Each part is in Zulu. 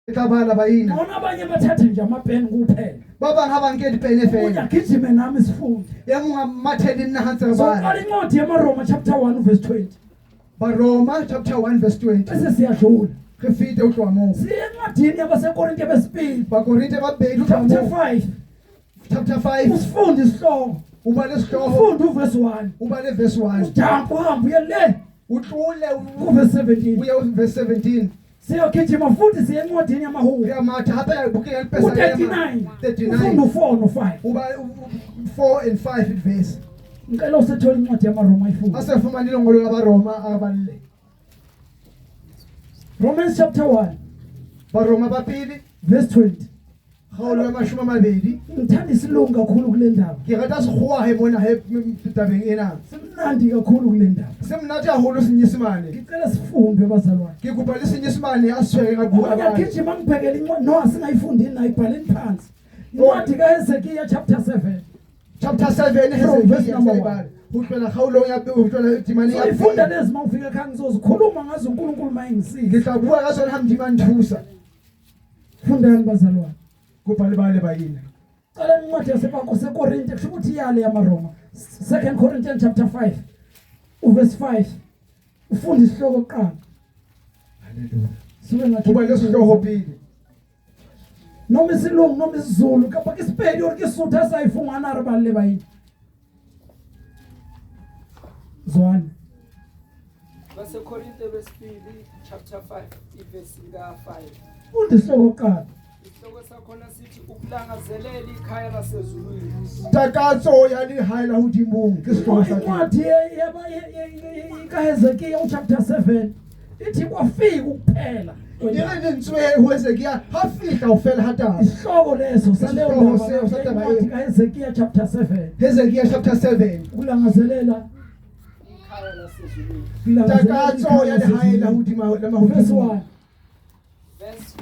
Ke tla bala baina. Ngcono abanye bathathe nje amapeni kuphela. Ba bang ha ba nke dipene Omunye fela. agijime nami sifunde. E mong a mathe le nna ha ntse re bala. Soqala incwadi yamaRoma chapter 1 verse 20. Baroma chapter 1 verse 20. Bese siyadlula. Re fete ho tloha moo. Siye encwadini yabaseKorinte besibili Bakorinte ba bobedi ho tloha chapter moo. 5. Chapter 5 Usifunde isihloko. o bale sehlooho, Ufunde uverse 1. o bale verse 1. Ujampe uhambe uye le O tlole o kuverse 17. o ye ho verse 17. Siyogijima futhi siye encwadini yamaHubo. Re a matha hape ya bukeng ya Lipesalema U-39. 39. Ufunde u-4 no-5. O bale 4 and 5 verse. Ngicela usethole incwadi yamaRoma A ifunde. se fumane lengolo la Baroma a balle. Romans chapter 1 Baroma ba pele verse 20. kgaolo ya 20. Ngithanda isilungu kakhulu kule ndaba. Ke rata sekgowa he mona he tabeng ena. Simnandi kakhulu kule ndaba. Se monate haholo senyesemane. Ngicela sifunde bazalwane. Ke kopa le senyesemane a se tshwereng a bua a Omunye bale. agijima ngibhekele incwadi no asingayifundini nayo ibhaleni phansi. Incwadi kaHezekiya chapter 7. Chapter 7 From verse Hezekiya number sa e bala. Ho tlohela kgaolong ya ho tlohela temaneng ya Soyifunda pele. lezi mawufika ekhaya ngizozikhuluma ngazo uNkulunkulu Ke mayengisiza. tla bua ka tsona ha Modimo a nthusa. Fundani bazalwane. Kopa le bale baina. Cala incwadi yaseBakosekorinte kusho ukuthi iyale yamaRoma. 2 Corinthians chapter 5 uverse 5. Ufunda isihloko kuqala. Hallelujah. Suke ngathi Ho bale sehlooho pele. noma isilungu noma isiZulu kapa ke Sepedi or ke Sotho a sa e fumana re balle baile. Zwana. basekorinte besibili chapter 5 ivesi lika-5 Funda isihloko kuqala. isihloko sakhona sithi ukulangazelela ikhaya lasezulwini Takatso ya lehae la hodimong ke sehlooho sa teng. Incwadi kaHezekiya uchapter 7 ithi kwafika ukuphela. E re lentswe ho Hezekiya ha fihla ho fela ha taba. Isihloko leso saleyo Isihloko ndaba seo sa taba eo. incwadi kaHezekiya chapter 7 Hezekiya chapter 7. ukulangazelela ikhaya lasezulwini ukulangazelela Takatso ya ikhaya lehae la lasezulwini. hodima la Verse mahodimo. 1 verse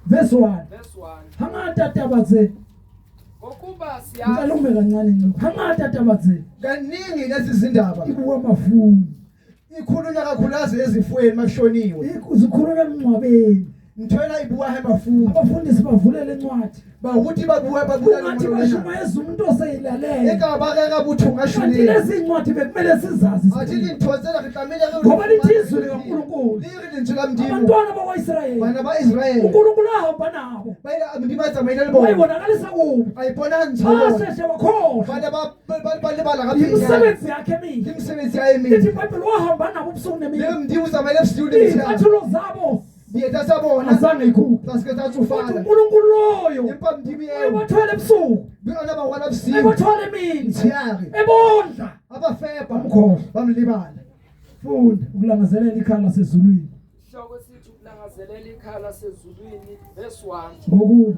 verse 1 verse 1 hangata taba tse ngokuba ngicela siyazi ume kancane nceku hangata taba tse Kaningi lezi zindaba ibuka amafuni ikhulunywa kakhulukazi ezifweni makushoniwe. zikhulunywa emngcwabeni Ntho ena e bua he mafung. abafundisi bavulele incwadi Baruti ba bua ba bua ungathi lengolo lena. bashumayeza umuntu oseyilalele E ka ba rera bothong a kanti shweleng. lezi ncwadi bekumele sizazi Athe dintho tsena re tlamehile re Ngoba lithi izwi likaNkulunkulu. Le re lentswe la Modimo. abantwana bakwa-Israyeli Bana ba Israele uNkulunkulu ahamba nabo ba ile Modimo a tsamaile le bona. wayibonakalisa kubo A iponahantsha ho bona. basheshe bakhohlwa Ba ne ba ba ba lebala ka pele. imisebenzi yakhe Ke emihle mesebetsi ya hae e ithi mebe. ibhayibheli wahamba nabo ubusuku Le re nemini Modimo o tsamaile bosiu le motshehare. iy'cathulo zabo Dieta tsa bona azange ikhuphe tsa se ke tsa kodwa tsofala. uNkulunkulu loyo Empa Modimo eo ebathwele ebusuku ona ba rwala bosiu ebathwele emini motshehare. ebondla A ba fepa bamkhohlwa ba mo lebala. funda ukulangazelela ikhaya lasezulwini isihloko sithi ukulangazelela ikhaya lasezulwini verse 1 ngokuba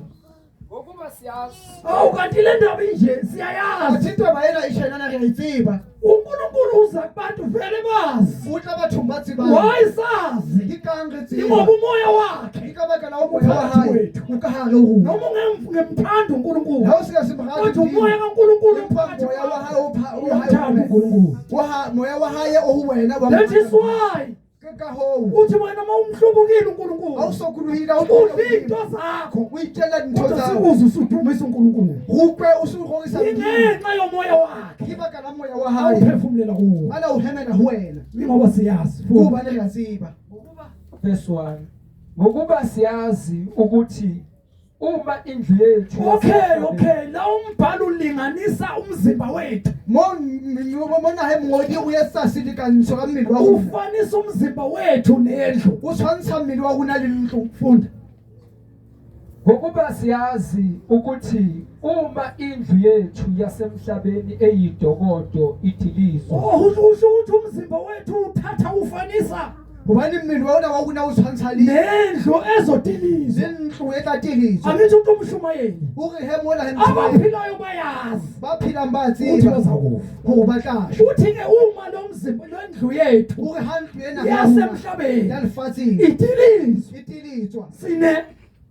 ngokuba siyazi awu kanti le ndaba inje siyayazi Athe taba ena e tjhenana re a e tseba. uNkulunkulu uza kubantu vele bazi O tla bathong ba tsebang. why sazi Ke kang re tseba? ingoba umoya Ke wakhe ka baka la ho moya wa Uphakathi hae kwethu. o ka hare ho rona. noma ungemthanda uNkulunkulu Ha o se ka se mo rate kodwa Modimo, umoya kaNkulunkulu empa uphakathi moya wa kwakho. hae o pha- o hae Uyamthanda ho wena. uNkulunkulu Wa ha- moya wa hae o ho wena wa mo that is rata. why Ke ka hoo uthi wena uma umhlubukile ha o uNkulunkulu sokolohile ha o udla tlohela iy'nto Modimo. zakho O itjella dintho kodwa tsa hao. sikuze usudumisa uNkulunkulu Re utlwe o se o rorisa Modimo. ingenxa yomoya wakhe Ke baka la moya wa hae awuphefumulela kuwo a na o hemela ho wena. ingoba siyazi Ke futhi hobane re a tseba. ngokuba verse 1 ngokuba siyazi ukuthi uma indlu yethu okay yasemhlabeni- okay la umbhalo ulinganisa umzimba wethu Mo mo mona he mongodi o etsa selekantsho ka mmele wa rona. ufanisa umzimba wethu nendlu O tshwantsha mmele wa rona le ntlo. funda Ngokuba siyazi ukuthi uma indlu yethu yasemhlabeni eyidokodo idilizwa oh usho ukuthi umzimba wethu uthatha ufanisa Hobane mmele wa ona wa rona o tshwantsha le nendlu ezodilizwa le ntlo e tla teletswa. angithi umuntu umshumayeli O re he mola he motho abaphilayo bayazi ba phelang ba a ukuthi tseba bazakufa hore ba tla shwa. uthi ke uma lo mzimba lo ndlu yethu O re ha ntlo ena ya rona ya yasemhlabeni lefatsheng idilizwe e teletswa. sine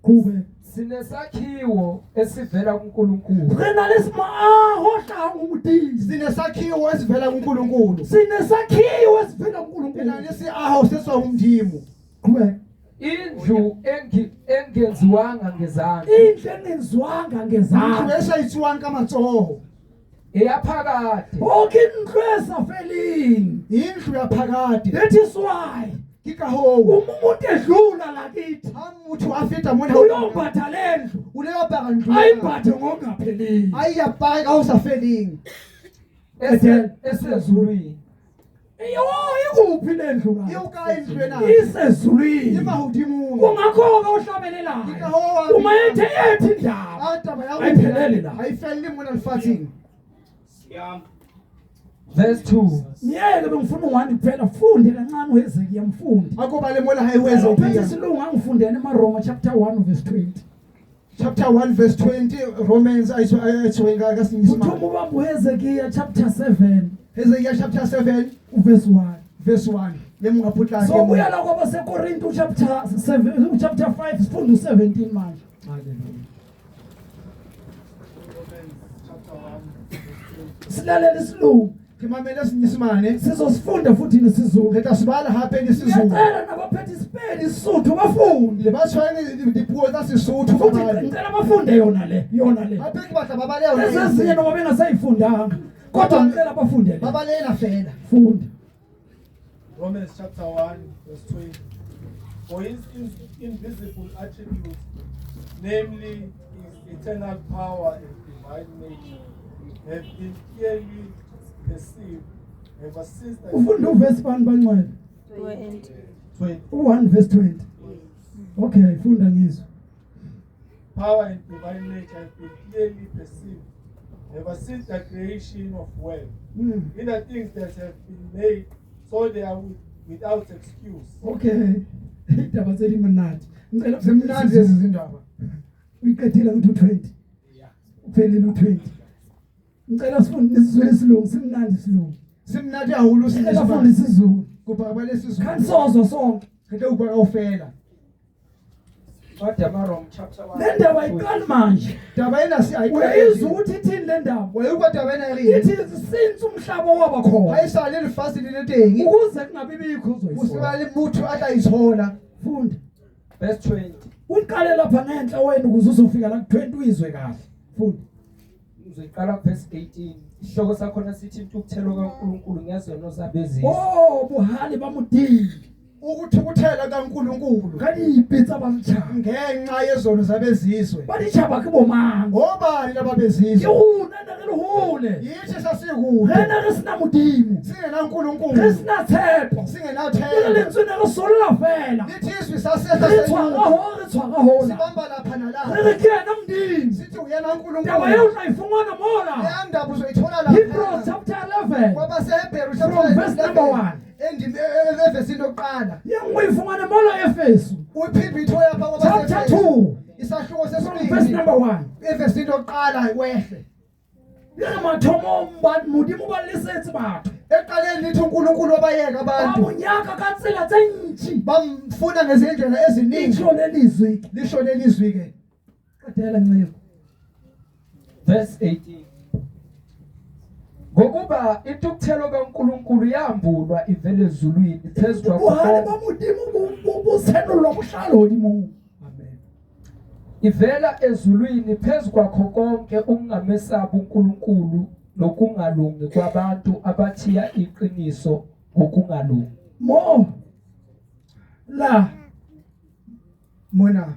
qhube sinesakhiwo esivela kuNkulunkulu re na le maaho hlahang ho Modimo Sinesakhiwo esivela kuNkulunkulu. sinesakhiwo esivela Re na kuNkulunkulu le seaho se tswang ho Modimo. qhubeka Indlu engenziwanga ngezandla. Indlu engenziwanga Ntlo ngezandla. e sa etsuwang ka matsoho. Eyaphakade. Oh, ke ntlo e sa feleng. Indlu yaphakade. That is why Ke ka hoo uma umuntu edlula lakithi ha motho a feta mona, uyombatha le ndlu, o le apara ntlo ena. ayimbathe ngokungapheliyo. A e apare ka ho sa feleng. Esezulwini. Yo, ikuphi le ndlu E ka? o kae ntlo ena? Isezulwini. E mahodimong. Kungakho-ke ohlabelelayo Ke ka hoo a uma ethi ethi indaba A taba ya ayipheleli la. Ha e felle mona lefatsheng. Verse 2. Ngiyeke bengifuna u-1 kuphela, funde kancane uHezekiya mfundi. A ko bale mola ha e ho Uphethe Hezekiya. isilungu angifundele emaRoma chapter 1 verse 20. Chapter 1 verse 20, Romans a tshwereng ka Senyesemane. Uthoma ubamba uHezekiya chapter 7 Hezekiya chapter 7 uverse 1. verse 1. Le monga potlake. So buya la kwabaseKorinto chapter 7 chapter 5 sifunda u17 manje. Hallelujah. Romans chapter 1, verse 20. Silalela isilungu. Ke mamele Senyesemane. Sizosifunda futhi nesiZulu. Re tla se bala hape le Sezulu. Ngiyacela nabaphethe isipedi isiSuthu bafunde. Le ba tshwereng dipuo tsa Sesotho ba Futhi bale. ngicela bafunde yona le, yona le. Hape ke batla ba bale yona. Ezezinye noma bengasayifundanga kodwa ngicela bafunde le. Ba bale ena fela. Funda. Romans chapter 1, verse 20. For his invisible attributes, namely his eternal power and divine nature, have been clearly perceived ever since the Ufunda uverse bani bangcwele? 20. 20. U1 verse 20. Okay, funda ngizwe. Power and divine nature have been clearly perceived ever since the creation of world. In the things that have been made, so they are without excuse. Okay. Indaba tse di monate. Ngicela Zimnandi lezi zindaba. Uyiqedile ngithi u20. Uphelile u20. Ngicela sifunde isizwe isilungu, simnandi isilungu. Simnandi haholo Ngicela funde Senyesemane. isiZulu. Kopa re bale Sezulu. Khanti sozwa sonke. Re tla utlwa kaofela. Kodwa amaRoma chapter 1. Le ndaba ayiqali manje. Taba ena se a e Uyayizwa ukuthi ithini le ndaba? Wa e utlwa taba ena e reng? Ithi since umhlaba waba Ha khona e sale lefatshe le le teng. ukuze kungabi bikho Ho se uzoyisola. ba le motho a tla itshola. Funda. Verse 20. Uqale lapha ngenhla wena ukuze uzofika la ku20 uyizwe kahle. Funda. Ngizoyiqala verse 18. Isihloko sakhona sithi intukuthelo kaNkulunkulu ngezono zabezizwe. Oh, bohale ba Modimo. Ukuthukuthela kaNkulunkulu Ka dibe tsa baditjhaba. ngenxa yezono zabezizwe. Baditjhaba ke bomang? Ngobani laba Ke bezizwe? rona ne re le hole. Yithi sasikude. Re ne re sena Modimo. Singenankulunkulu. Re sena tshepo. Ke re Singenathemba. lentswe ne re solla fela. Lithi izwi sasehla Re tshwara senyuka. ho, re tshwara hola. Sibamba lapha Re nalapha. re ke yena Modimo. Sithi uyena Taba eo uNkulunkulu. o tla e fumana mola. Leya ndaba uzoyithola Hebrews lapha. chapter 11. KwabaseHebheru From verse number 1. Endimi evesini lokuqala. Ye nngwe e fumane mola Efeso. Uyiphinde uyithole lapha Chapter kwabaseEfeso. 2. Isahluko From verse sesibili. number 1. Evesini lokuqala wehle. Le re mathomong ba Modimo ba lesetse batho. Ekuqaleni lithi uNkulunkulu wabayeka Ba abantu. mo nyaka ka tsela tse ntši. Bamfuna ngezindlela eziningi. Itsho lelizwi. Lisho lelizwi ke. Qedela ncebo. Verse 18. Ngokuba intukuthelo kaNkulunkulu yambulwa ivele ezulwini phezu kwakho Bohale ba konke. Modimo bo senolwa bo hlaha lehodimong. Amen. Ivela ezulwini phezu kwakho konke ukungamesabi uNkulunkulu nokungalungi kwabantu abathiya iqiniso ngokungalungi. Mo la Mona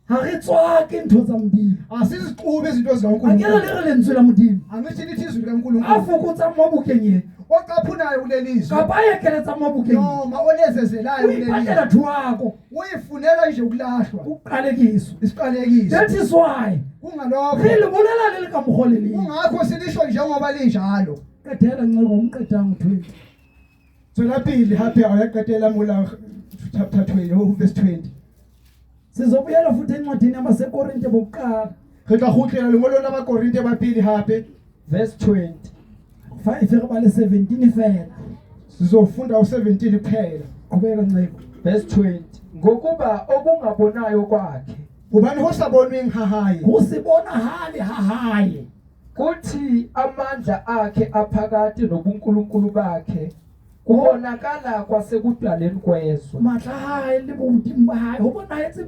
ha re tswake ntho tsa Modimo. asizixubi izinto A ke re zikaNkulunkulu. le re lentswe la Modimo. Angithi lithi izwi A likaNkulunkulu. fokotsang mo bukeng e Ocaphunayo kulelizwi. kapa a ekeletsang mo bukeng e. Noma olezezelayo O ipatlela kulelizwi. thuako. Uyifunela nje ukulahlwa. Ukuqalekiswa. Isiqalekiso. That is why Kungalokho. re le bolela le le ka mokgwa le leng. Kungakho silisho njengoba linjalo. Qedela ncebo umqedanga u20. Tswela pele hape a ya qetela mola chapter 20 verse 20. Sizobuyela futhi encwadini yabaseKorinte bokuqala Re tla kgutlela lengolong la Bakorinte ba pele hape. Verse 20. 5 re bale 17 fela. Sizofunda u17 kuphela. Qhubeka ncebo. Verse 20. Ngokuba okungabonayo kwakhe Hobane ho sa bonweng ha hae. Ho se bonahale ha hae. kuthi amandla akhe aphakade nobuNkulunkulu bakhe Kubonakala kwasekudaleni kwezwe. Matla a hae le bohodimo ba hae ho bonahetse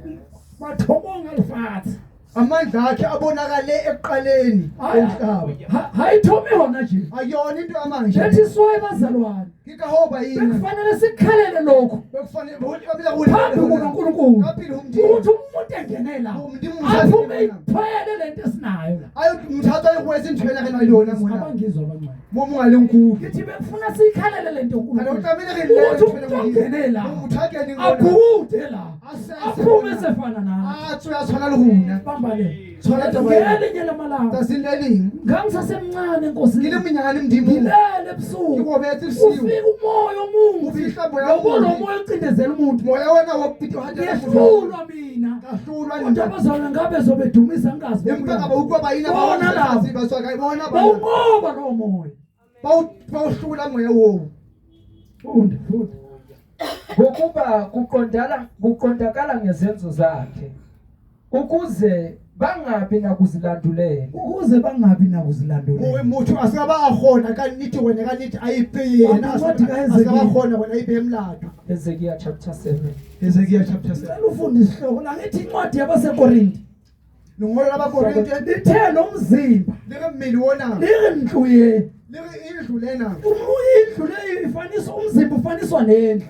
mathomong a lefatshe. Amandla akhe abonakale ekuqaleni komhlaba. Ha e thome hona nje. Akuyona into yamanje. That is why bazalwane. Ke ka hoo baina. Bekufanele sikhalele lokho. Bekufanele phambi kukaNkulunkulu. Ukuthi umuntu engene la. Aphume iphele lento esinayo la. Ayo mthatha ayokweza into yena ke yona mona. Abangizwa abangcwele. Mo mungalenkuku. Ngithi bekufuna siyikhalele lento Kana uNkulunkulu. utamele re le Ukuthi umuntu angene la. Motho a keneng mona. Abhukude la. A sese Aphume mona. sefana nathi. A tswe a tshwana le rona. Bamba le. Tshwara taba ena. Ngelinye lamalanga. Tsatsing le leng. Ngangisasemncane Nkosi. Ke le monyane Modimo. Ngilele ebusuku. Ke robetse bosiu. Ufika umoya omubi. O fihla moya Lobo omubi. lo moya ocindezela umuntu. Moya wena wa pito hatela motho. Ngiyehlulwa mina. Ka hlolwa Kodwa nna. abazalwane ngabe zobedumisa ngingazi. Empa ka ba utlwa baina ba Bona labo. ba tswa kae bona ba. Bawunqoba lowo moya. Ba o hlola moya oo. Funda, funda. Ngokuba kuqondala kuqondakala ngezenzo zakhe ukuze bangabi nakuzilandulela. Ukuze bangabi nakuzilandulela. Hore motho a se ka ba a kgona ka nnete wena ka nnete a ipeye yena a se ka ba kgona wena a ipeye molato. Hezekiah chapter 7. Hezekiah chapter 7. Ngicela ufunde isihloko la ngithi incwadi yabaseKorinte. Lengolo la Bakorinte lithe lo mzimba le re mmele ona. Le re ntlo ye. Le re indlu lena. Indlu le ifaniswa umzimba ufaniswa nendlu.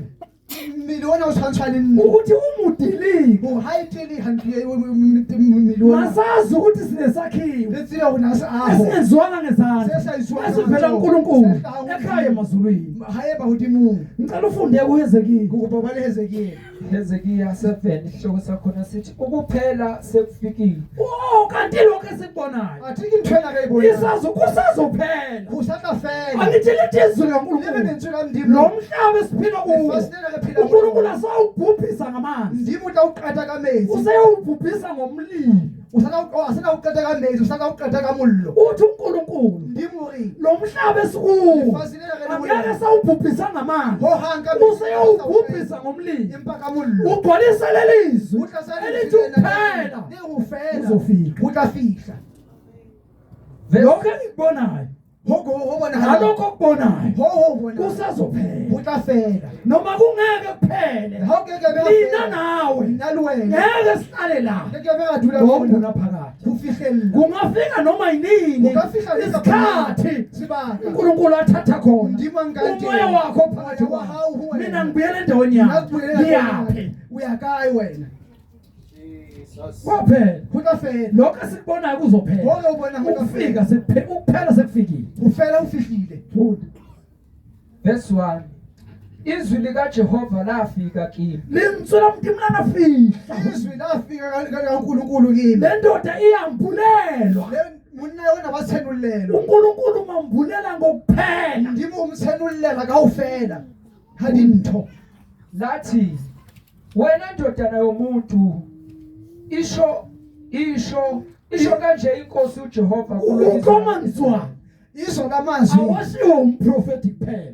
Mmele ona o tshwantshwa le ntlo. Ukuthi umudilika. Hore ha e tele hantle mmele ona. Masazi ukuthi sinesakhiwo. Le tsebe hore na se aho. Esingenziwanga ngezandla. Se sa etsuwang Esivela ka matsoho. kuNkulunkulu. Se hlahang Ekhaya emazulwini. Haeba hodimong. Ngicela ufunde kuHezekiya. Ke kopa o bale Hezekiah. Hezekiya 7 isihloko sakhona sithi ukuphela sekufikile. Oh kanti lokho esikubonayo. Athe ke ntho ena re e bonang. Isazo kusazophela. Ho sa tla fela. Angithi lithi izwi Le re likaNkulunkulu. lentswe la Modimo. Lo mhlaba esiphila kuwo. Lefatshe lena re phela ho uNkulunkulu asawubhubhisa ngamanzi. Modimo o tla o qeta ka metsi. Useyowubhubhisa ngomlilo. O sa tla o a sa o qeta ka metsi, o sa tla o qeta ka mollo. Uthi uNkulunkulu Modimo o re lo mhlaba esikuwo lefatshe lena re le ho angeke lona. sawubhubhisa ngamanzi. Ho hang ka metsi, Useyowubhubhisa ngomlilo. empa ka mollo. Ugcwalise lelizwi O tla sa elithi ukuphela le ho fela. Uzofika. Ho tla fihla. Lokho engikubonayo Ho go ho bonahala. nalokho okubonayo Ho ho bona. kusazophela. Ho tla fela. Noma kungeke kuphele. Ha o keke be Mina nawe Nna le wena. ngeke sihlale la. Ke ke be ra dula mona. Ngokunaphakade. Ho fihlella. Kungafika noma yinini Ho ka fihla le isikhathi Sebaka. uNkulunkulu athatha khona Modimo a nka teng. umoya wakho phakathi Moya wa hao ho kwami. wena. Mina ngibuyela endaweni Nna yami. ke bolela Ngiyaphi? O ya kae wena? Kwaphela. Ho tla fela. Lokho esikubonayo kuzophela. Hore o bona ho tla Ukufika sekuphe ukuphela sekufikile. Ho fela ho fihlile. Funda. Verse 1. Izwi likaJehova lafika kimi. Lentswe la Modimo la fihla. Izwi lafika ka kaNkulunkulu kimi. Le ndoda iyambulelwa. Le monna yona wa tshenolelo. uNkulunkulu mambulela ngokuphela. Modimo o mtshenollela kaofela ha dintho. Lathi wena ndodana yomuntu isho isho isho kanje inkosi uJehova kulo Ukomanzwa Izwa lamazwi awashiwo umprofeti kuphela.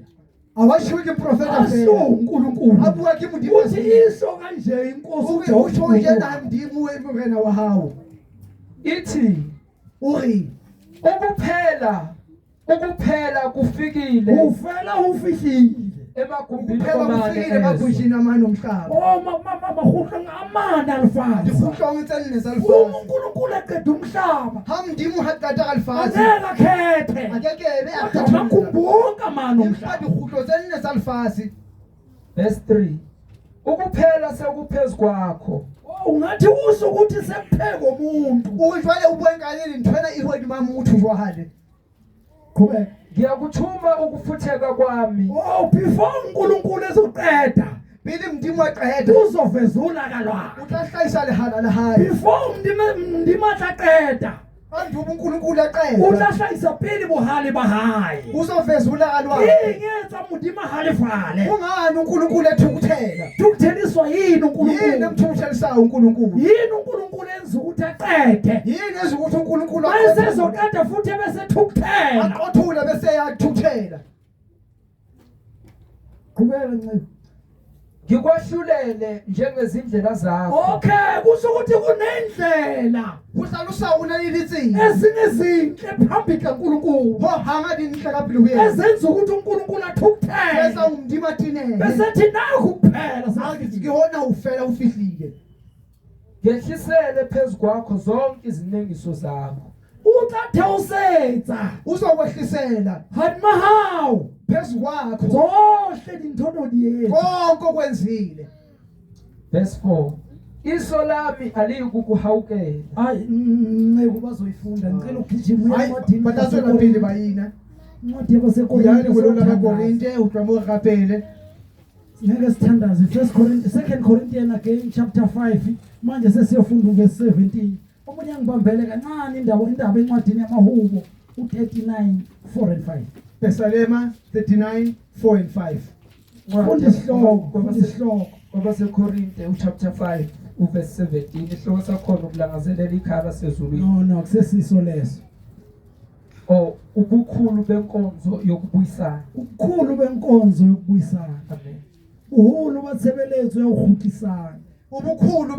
awashiwo ke profeta Ashiwo fela. uNkulunkulu. A bua ke Modimo. Uthi isho kanje inkosi O re o tjho uJehova. yena Modimo e morena wa hao. Ithi O re ukuphela ukuphela kufikile Ufela ufihlile. emagumbini ukuphela omane kufikile ezwe. emagunjini amane omhlaba. Oh makgutlang amane a lefatshe. Dikgutlong tse nne tsa Uma lefatshe. uNkulunkulu eqeda umhlaba Ha Modimo ha qeta ka lefatshe. angeke akhethe. A ke ke be a Kodwa kgetholla. amagumbi wonke amane Empa omhlaba. dikgutlo tse nne tsa lefatshe. Verse 3. Ukuphela sekuphezu kwakho. Oh, ungathi usho ukuthi sekupheka umuntu. O jwale o bua ka le ntho ena e hodima motho jwale. Qhubeka. Ngiyakuthuma ukufutheka kwami Oh, before uNkulunkulu ezoqeda Pele Modimo a qeta uzoveza ulaka lwakhe. o tla hlahisa lehala la hae. Before Modimo a tla qeta Ha ntho uNkulunkulu a o qeta tla hlahisa pele bohale ba hae. uzoveza ulaka lwakhe. Eng e etsang Modimo a halefale? Kungani uNkulunkulu ethukuthela? Thukutheliswa yini Yini uNkulunkulu? emthukuthelisayo uNkulunkulu? Yini uNkulunkulu enza ukuthi aqede? Yini enza ukuthi uNkulunkulu Mayesezoqeda futhi ebese thukuthela. aqothule bese eyathukuthela? Qhubeka Ncebo. Ngikwahlulele njengezindlela zakho. Okay, kusho ukuthi kunendlela Ho hlalosa ho na le ditsela ezinye ezinhle phambi kaNkulunkulu ho hanga di ntle ka pele ho yena ezenza ukuthi uNkulunkulu athukuthele etsa ho Modimo a tenehe. bese thi nakhu kuphela A ke ke hona ho fela ho fihlile. Ngehlisele phezu kwakho zonke izinengiso zakho. O tla theosetsa Uzokwehlisela hodima hao phezu kwakho tsohle dintho no di etsa. konke okwenzile. Verse 4. Iso lami aliyikukuhawukela. Hayi nceku bazoyifunda ngicela ugijima uye Hayi, encwadini ba tla tswela pele baina. incwadi yabaseKorinte Ya lengolong la siyothandaza. Bakorinte ho tloha moo re rapele. Ngeke sithandaze First Corinthians Second Corinthians again chapter 5 manje sesiyofunda uverse 17 omunye angibambele kancane indawo indaba encwadini yamahubo u39 4 and 5 Pesalema 39 4 and 5. funda isihloko funda isihloko KwabaseKorinte uchapter 5 uverse 17 isihloko sakhona ukulangazelela ikhaya lasezulwini no no kusesiso leso or ubukhulu benkonzo yokubuyisana. ubukhulu benkonzo yokubuyisana Amen. uhulu batshebeletso ya ho kgutlisana Ubukhulu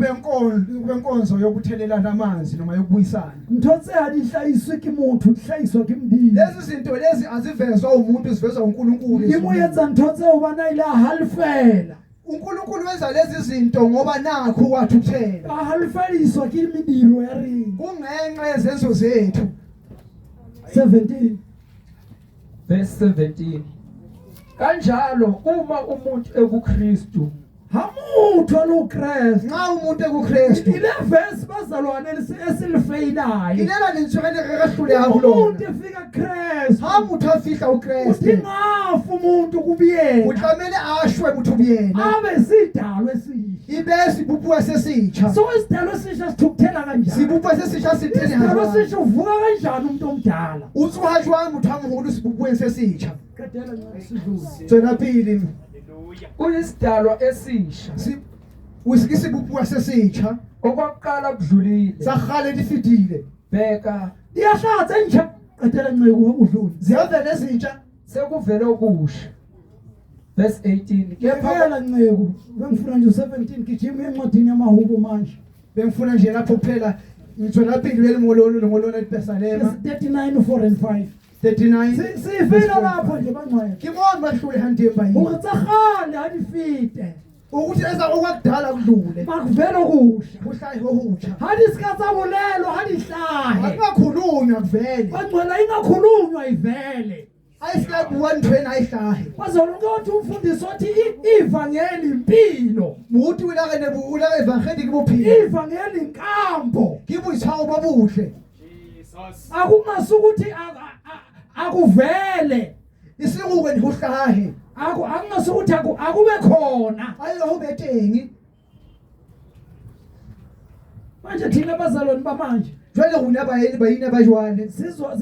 benkonzo yokuthelelana amanzi noma yokubuyisana. ntho tse ha di hlahiswe ke motho di hlahiswa ke modimo Lezi zinto lezi azivezwa umuntu zivezwa uNkulunkulu. Modimo o etsa ntho tseo hobane a ile a halefela uNkulunkulu wenza lezi zinto ngoba nakhu wathukuthela. a halefediswa ke mediro ya rena Kungenxa yezenzo zethu. 17 Verse 17. Kanjalo uma umuntu ekuKristu ha motho a le ho Kreste Nxa umuntu ekuKristu ile verse bazalwane esilifeyilayo ilela lentswe re re hloleha ho lona. umuntu efika Kreste Ha motho a fihla ho Kreste udingafa umuntu o kubuyena tlamehile a shwe motho boyena. abe sidalwa esisha Ebe sebopuwa se setjha. so isidalwa esisha sithukuthela kanjani Sebopuwa se setjha se teneha isidalwa jwang? esisha uvuka kanjani umuntu omdala O tsoha jwang motho a moholo sebopuweng se setjha? qedela ncane sidlule Tswela pele. kuyisidalwa esisha O se ke sebopuwa se setjha. okwakuqala kudlulile. Tsa kgale di fetile. Bheka diyahlatsa entsha qedela nceku udlule Ziyavela ezintsha. sekuvele okusha. Verse 18. Kepha Kepha nceku bengifuna nje u17 gijima encwadini yamahubo manje Bengifuna nje lapho kuphela ngitswela pele lengololo lengololo lePesalema 39 4 and 5 39. sifika lapho nje bangcwele Ke mo ba hlolehang teng baina. hore tsa kgale ha di fete Ukuthi eza okwakudala kudlule. makuvele okusha Ho hlahe ho hotjha. ha di ska tsa bolelwa ha di hlahe Akungakhulunywa kuvele. bangcwele ingakhulunywa ivele Ayisika bua ntho ena ayihlahe. bazalwane ukuthi umfundisi othi ivangeli impilo Moruti o ile a re o ile a re evangedi ke bophelo. ivangeli inkambo Ke boitshwaro bo botle. akungasukuthi akuvele E seng hore ho hlahe. akungasukuthi akube khona Ayi ho be teng. manje thina bazalwane bamanje Jwale rona baena baina ba jwale. sizwa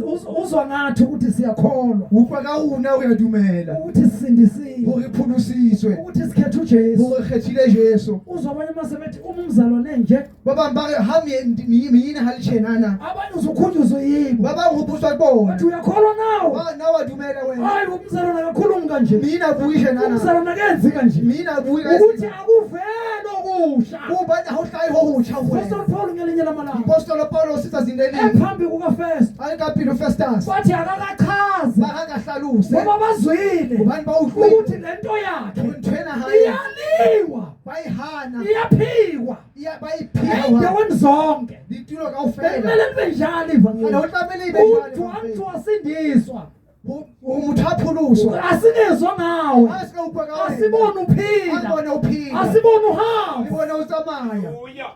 uzwa ngathi ukuthi siyakholwa Utlwa ka rona o ya dumela ukuthi sisindisiwe hore pholositswe, ukuthi sikhethe uJesu hore kgethile Jesu. uzwa abanye masebethi uma umzalwane nje Ba bang ba re ha meine ha le tjenana. abanye uzokhunjuzwe yibo Ba bang ho putswa ke bona. bathi uyakholwa nawe Ba na wa dumela wena. hayi umzalwane akakhulumi kanje Mina a bue tjenana. umzalwane akenzi kanje Mina a bue ka ukuthi akuvele okusha hobane ha o hlahe ho hotjha ho wena. Apostle Paul ngelinye lamalanga Apostolo Paulos tsatsing le leng ephambi kukaFesto a le ka pele ho Festus bathi akakachaze ba ha ka hlalose ngoba bazwile hobane ba utlwile ukuthi lento yakhe hore ntho ena ha e iyaliwa ba e hana iyaphikwa ba e phika endaweni zonke ditulo kaofela. bekumele libe njalo Ene ivangeli ho tlamehile e be jwalo uthi angithi wasindiswa hore motho a pholoswa asingezwa ngawe a se ka utlwa ka wena. asibone A uphila bone o phela asibone le uhamba bone o tsamaya. Hallelujah.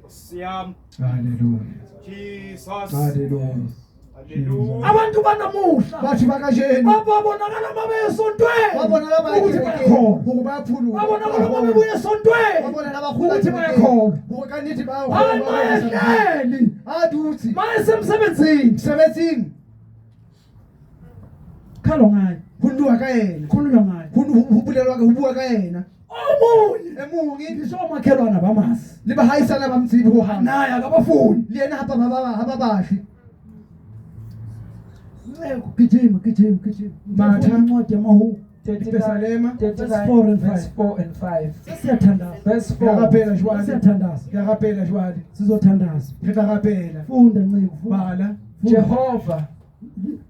Siyam. Hallelujah. Jesus. Hallelujah. Hallelujah. abantu banamuhla Batho ba kajeno babonakala uma ba beyesontweni bona la ba ya ukuthi kerekeng bayakholwa hore ba pholoha. babonakala uma bebuya Ba esontweni bona la ba kgutla ukuthi kerekeng bayakholwa hore ka nnete ba hayi mayehleli a dutse mayesemsebenzini mosebetsing khalo ngayo ho lluwa ka yena khulunywa ngayo ho bolelwa ka ho bua ka yena omunye e mong ngisho omakhelwane bamazi le bahaisana ba motsebe ho hang naye akabafuni le yena hape ha ba batle Nceku, gijima gijima gijima Matha. incwadi yamahubo Jerusalema. Verse 4 and 5. Verse 4 and 5. Sesiyathandaza. Verse 4. Ngiyarapela jwale. Sesiyathandaza. Ngiyarapela jwale. Sizothandaza. Re tla rapela. Funda Nceku, funda. Bala. Funda. Jehova,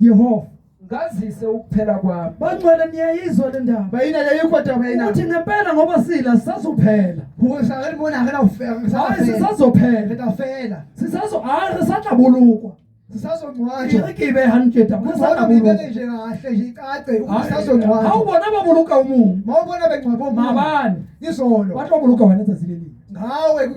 Yehova. ngazise ukuphela kwami. Bangcwele niyayizwa le ndaba. Baina le ikwa taba ena. Ukuthi ngempela ngoba sila sisazophela. Hore sa re mona re na ho fela. Re sa Hayi fela. Re sisazophela. tla fela. Sisazo hayi re sa tla bolokwa. Sisazongcwatshwa. Ke re ke e behe hantle taba. Re sa tla Kungcono bolokwa. ngibeke nje kahle nje icace ukuthi Ha o sisazongcwatshwa. bona ba boloka o mong. Mawubona bengcwaba omunye Maabane izolo ba tlo boloka wena tsatsi le leng. ngawe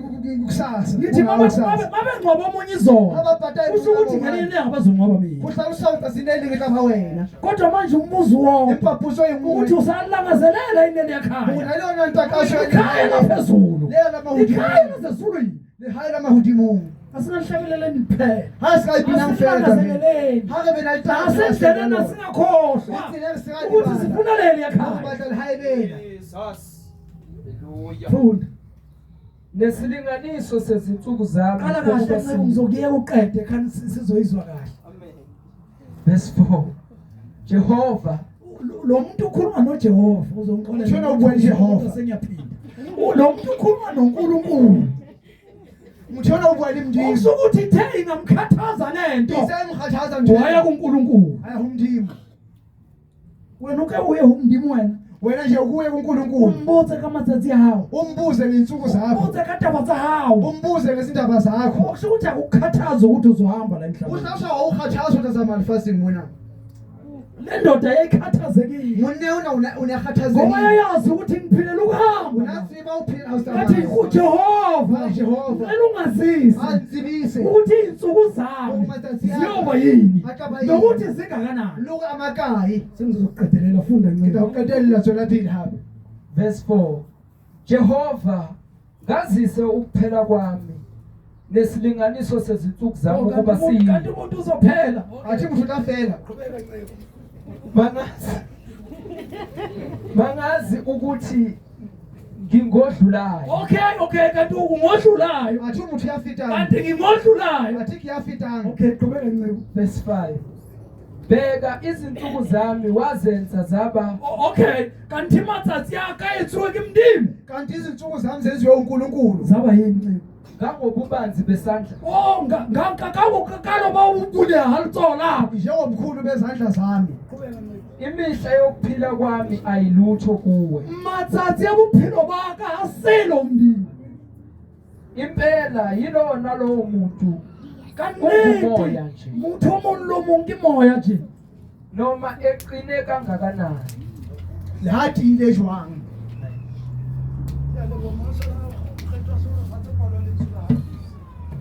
kusasa. Ngithi Kungawe kusasa. mabengcwaba omunye izolo. Ababhatali Kusho ukuthi ngelinye ilanga bazongcwaba mina. Kuhlala usawutsatsi lelinye tla wena. Kodwa manje umbuzo wonke Empa puso e nngwe ukuthi usalangazelela inene yakhaya. Una le yona ntakasho Ikhaya laphezulu. Lela la mahodimo. Ikhaya lasezulwini. Lehae la mahodimong. Asingahlabeleleni kuphela. Ha se ka ipinang fela Asingalangazeleleni. Ha re be na le taba. Nasendleleni asingakhohlwa Etseleng se ka ukuthi lebala. sifuna leli Ho yakhaya. batla lehae lena. Jesus. Hallelujah. Funda. Nesilinganiso sezinsuku zami Qala kahle ukuba Nceku siyini. ngizokuyeka uqede khani sizoyizwa kahle. Amen. Verse 4. Jehova, Lo muntu ukhuluma noJehova uzongixolela. Uthena ubuya Jehova. Sengiyaphinda. Lo muntu ukhuluma noNkulunkulu. Motho ona o bua le Modimo. Kusho ukuthi ithe ingamkhathaza lento. E se mokgathatsa ntho. Waya kuNkulunkulu. A ya ho Modimo. Wena uke uye kumndimo wena. Wena nje ukuye kuNkulunkulu. Umbuze ka matsatsi a hao. Umbuze ngey'nsuku zakho. Umbuze ka taba tsa hao. Umbuze ngezindaba zakho. Kusho ukuthi akukhathazi ukuthi uzohamba la emhlabeni. Uhlawusha wawukhathazwa ukuthi azama lefatsheng mona. Le ndoda yayikhathazekile. Monna ona o ne a Ngoba kgathazehile. yayazi ukuthi ngiphilela O ne ukuhamba. a tseba o phela o Yathi tsamaya. uJehova, Jehova. ngicela ungazisi A ntsebise ukuthi iy'nsuku zami Matsatsi a ka. ziyoba yini A tla ba eng. nokuthi zingakanani. Le hore a makae. Sengizokuqedelela funda Ke tla o Nceku. qetella tswela pele hape. verse 4. Jehova, ngazise ukuphela kwami. Nesilinganiso sezinsuku zami Oh, ukuba kanti umuntu- kanti siyini. umuntu uzophela. Athe motho o tla fela. Bangazi. Bangazi ukuthi ngingodlulayo. Okay, kanti ungodlulayo. Athe motho ya fetang. Kanti ngingodlulayo. Athe ke ya fetang. Okay, qhubeka Nceku. Verse 5. Bheka izinsuku zami wazenza zaba Okay, kanti matsatsi a ka etsuwe ke Modimo. Kanti izinsuku zami zenziwe uNkulunkulu. Zaba yini Nceku? ngangobubanzi besandla. Oh, kalo ba o buleha ha letsoho la ka. Njengobukhulu bezandla zami. Imihla yokuphila kwami ayilutho kuwe. Matsatsi a bophelo ba ka ha selo Modimo. Impela yilona lowo muntu Ka Ungumoya nnete nje. motho o mong le o mong ke moya tje. noma eqine kangakanani. Le ha tiile jwang.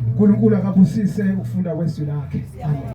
uNkulunkulu akabusise ukufunda kwezwi lakhe. Amen.